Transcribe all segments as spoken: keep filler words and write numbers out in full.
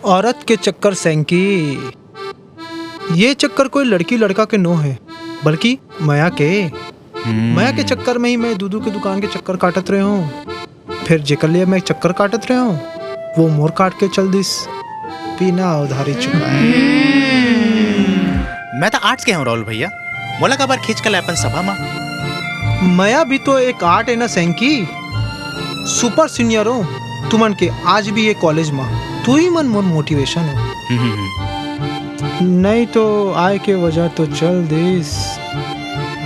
औरत के चक्कर सैंकी, ये चक्कर कोई लड़की लड़का के नो हे, बल्कि मया के। मया के चक्कर में ही मैं दूधू के दुकान के चक्कर काटत रहे हूँ। फिर जेकर लिए मैं चक्कर काटत रहे हूँ, वो मोर काट के चल दिस बिना उधारी चुकाए। मैं तो आर्ट्स के हूँ राहुल भैया, मोला काबर खींच के लाए अपन सभा मा? मया भी तो एक आर्ट है ना सैंकी, सुपर सीनियर हो तुमन के। आज भी ये कॉलेज मा तू ही मन मोर मोटिवेशन हो। नहीं तो आय के वजह तो चल दिस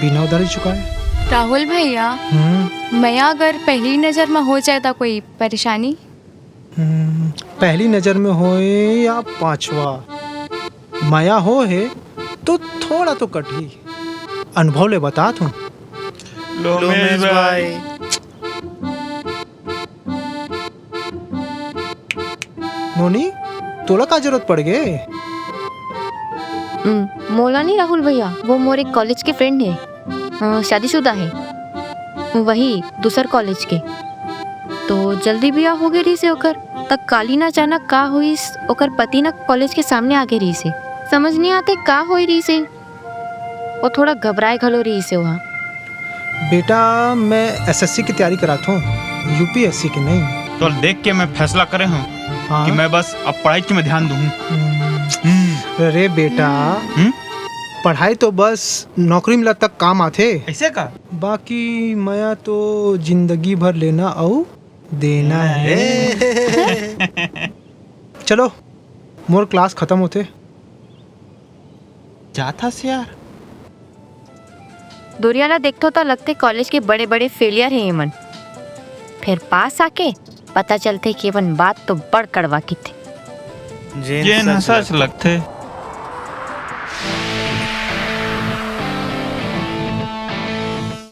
बिना उधारी चुकाए। राहुल भैया, हम्म। मया अगर पहली नजर में हो जाए तो कोई परेशानी? हम्म, पहली नजर में होए या पांचवा, मया हो हे तो थोड़ा तो कटही। अनुभव ले बतात हूँ। लोमेश भाई। नोनी, तोला का जरूरत पड़ गे? हम्म, मोला नहीं राहुल भैया, वो मोर एक कॉलेज के फ्रेंड है, अ, शादीशुदा है, वही दूसर कॉलेज के। तो जल्दी बियाह हो गए रहीसे ओकर, तक काली ना अचानक का होइस, ओकर पति ना कॉलेज के सामने आगे रहीसे। समझ नहीं आते का होई रहीसे, वो थोड़ा घबराए घलो रहीसे वहाँ। बेटा, मैं एसएससी की तैयारी करात हूँ, यूपीएससी की नहीं। तो देख के मैं फैसला करे हूँ हाँ। कि मैं बस अब पढ़ाई में ध्यान दूँ। हम्म, अरे बेटा, हम्म? पढ़ाई तो बस नौकरी मिला तक काम आथे। ऐसे का? बाकी मया तो जिंदगी भर लेना अउ देना है। चलो, मोर क्लास खत्म होथे। जाथस यार। दुरिया ला देखथो तो लगथे कॉलेज के बड़े बड़े फेलियर हे एमन, फिर पास आके पता चलथे कि एमन बात तो बड़ कड़वा किथे। जेन ह सच लगथे।